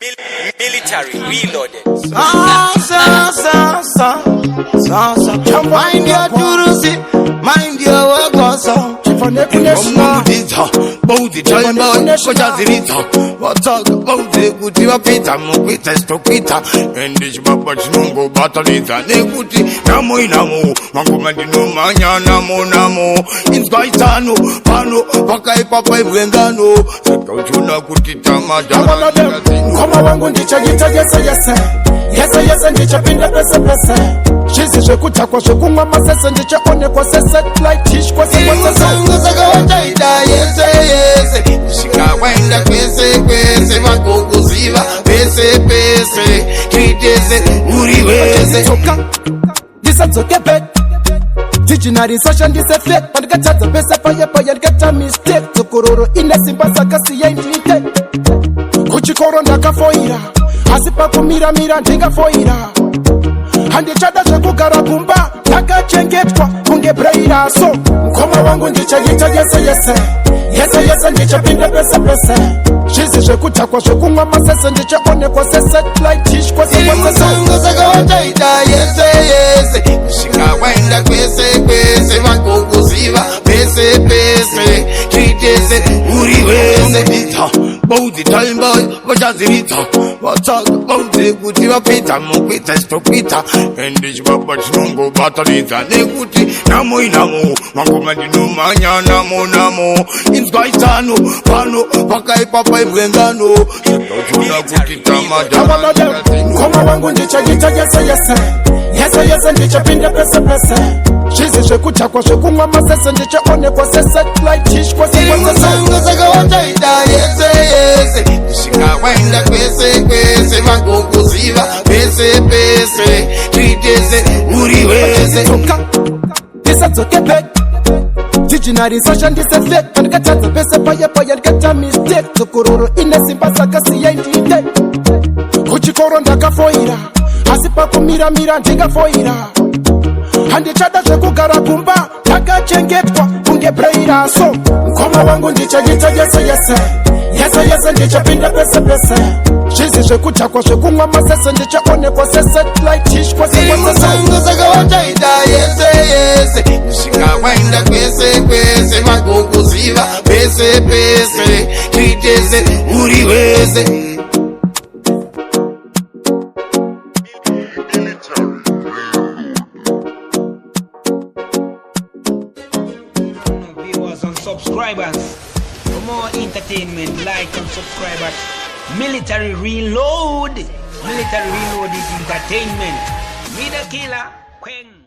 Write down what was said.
Military Reloaded. Sa, sa, sa, sa, sa. Mind your turusi, mind your work also. Vanomudzidza boudzi taimba vachadziridza vatsvaga vaudze kuti vapedza mukuita chitokuita ende chibaba chinongobatanidza nekuti nhamo inhamo mangoma ndinomhanya namo namo inzwa itano pano pakaipa paibwengano saka uchiona kuti tamadhara. Mukoma wangu, ndichaita yese yese yese yese, ndichapinda pese pese. Zvizi zvekudhakwa, zvekumwa masese, ndichaonekwa sesatellite dish kwese kwese. Musango, saka wachaita yese yese, kusvika waenda kwese kwese, vagokuziva pese pese, tiitese uri wese. Tsoka ndisadzoke back, dictionary sashandise fake. Pandikatadza pese paya paya, ndikaita mistake, dzokororo ine simba, saka siyai ndiite. Kuchikoro ndakafoira, asi pakumiramira ndingafoira. Handichada zvekugara kumba ndakachengetwa kunge braira. So mukoma wangu, ndichaita yese yese yese yese, ndichapinda pese pese. Zvizi zvekudhakwa, zvekumwa masese, ndichaonekwa sesatellite dish kwese Iri kwese. Musango, saka wachaita yese yese, kusvika waenda kwese kwese, vagokuziva pese pese, tiitese uri wese. Boudzi taimba vachadziridza vatsvaga vaudze kuti vapedza mukuita chitokuita ende chibaba chinongobatanidza nekuti nhamo inhamo mangoma ndinomhanya namo namo inzwa itano pano pakaipa paibwengano saka uchiona kuti tamadhara. Mukoma wangu, ndichaita yese yese yese yese, ndichapinda pese pese. Zvizi zvekudhakwa, zvekumwa masese, ndichaonekwa sesatellite dish kwese Iri kwese. Musango, saka wachaita yese yese, kusvika waenda kwese kwese, vagokuziva pese pese, tiitese uri wese. Tsoka ndisadzoke back, dictionary sashandise fake. Pandikatadza pese paya paya, ndikaita mistake, dzokororo ine simba, saka siyai ndiite. Kuchikoro ndakafoira, asi pakumiramira ndingafoira. Handichada zvekugara kumba ndakachengetwa kunge braira. So mukoma wangu, ndichaita yese yese yese yese, ndichapinda pese pese. Zvizi zvekudhakwa, zvekumwa masese, ndichaonekwa sesatellite dish kwese Iri kwese. Musango, saka wachaita yese yese, kusvika waenda kwese kwese, vagokuziva pese pese, tiitese uri wese. Military. Viewers and subscribers. For more entertainment, like and subscribe at Military Reload. Military Reload is entertainment. Me the killer, Queng.